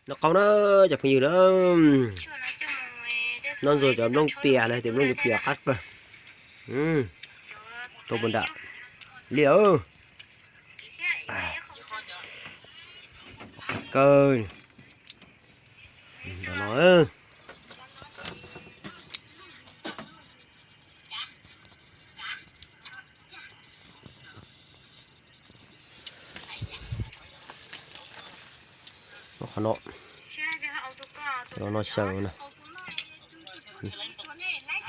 Noj qaub na, cov phooj ywg na. Noj ntxuag cov nplooj pias na, cov nplooj pias qab kawg. Rau puas nram liaj. Qab kawg. No. Qhov no, no xyaw na.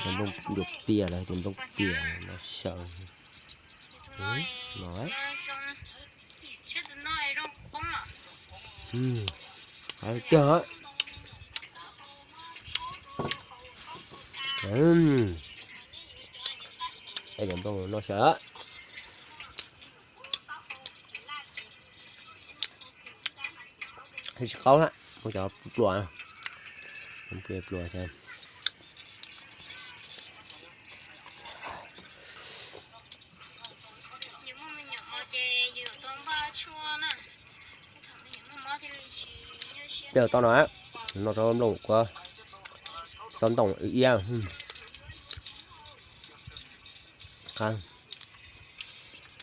Nplooj pias los tias nplooj pias no xyaw. No. Tiag. Cov nplooj no xyaw. Tsis qaub na, muab cov pluas, pluas. Peb tau no, no rau nplooj kuv tsis tau ntoos iab.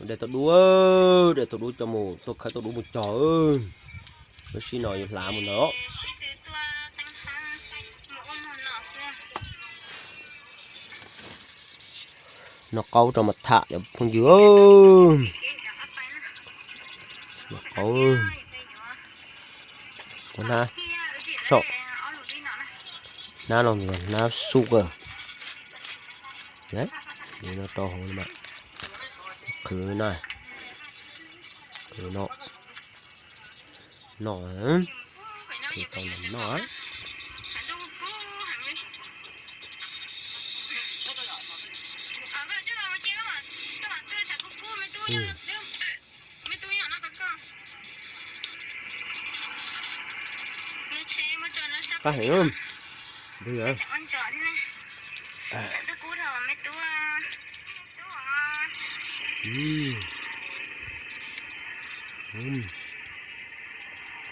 De tau dub, de tau dub coj mus, tuaj khawb tau dub mus cog. Lub sij no yuav hlav mus ntawd. Noj qaub rau mas tham cov phooj ywg. Noj qaub. Kuv hnab saum, hnab no hnab xub kawg. No rau hauv no, qhwv na, qhwv no, no, qhwv tau no. Qab heev.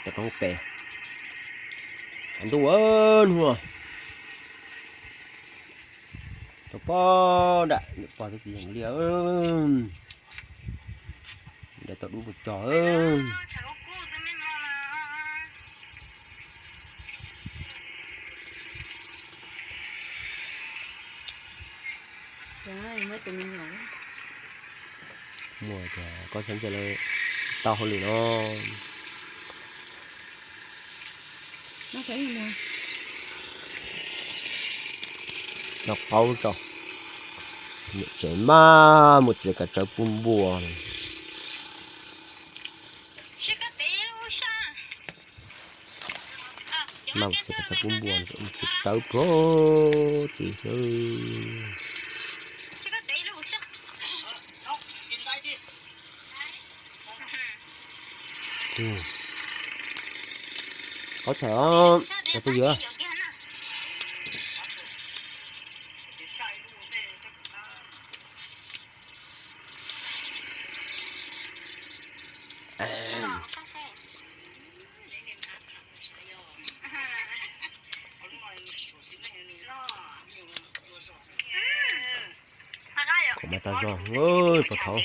Cov roob pem, ntuj hnub no, rau pog nram pog tub txiv yeem liaj. De tau dub mus cog. Muaj tias koj xav ntshe lawv tau hauj lwm no. Noj qaub tso. Niam tsev mas mus txiav kav tsawb pub npua. Mas mus txiav kav tsawb pub npua, mus txiav tsawb pub tid xwb. Qaub tshais os, cov phooj ywg. Qhov mas tas zog, pog thaud.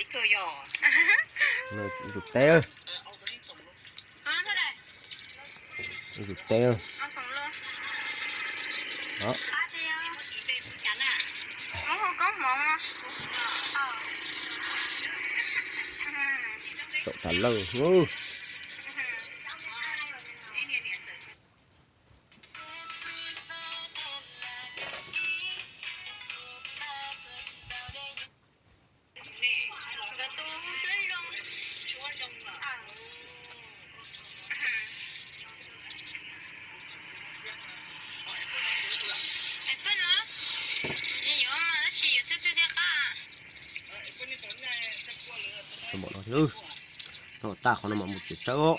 Zuj teb. Zuj teb. Tsaum tas lawj. Tag qhov no mas mus txiav tsawb os.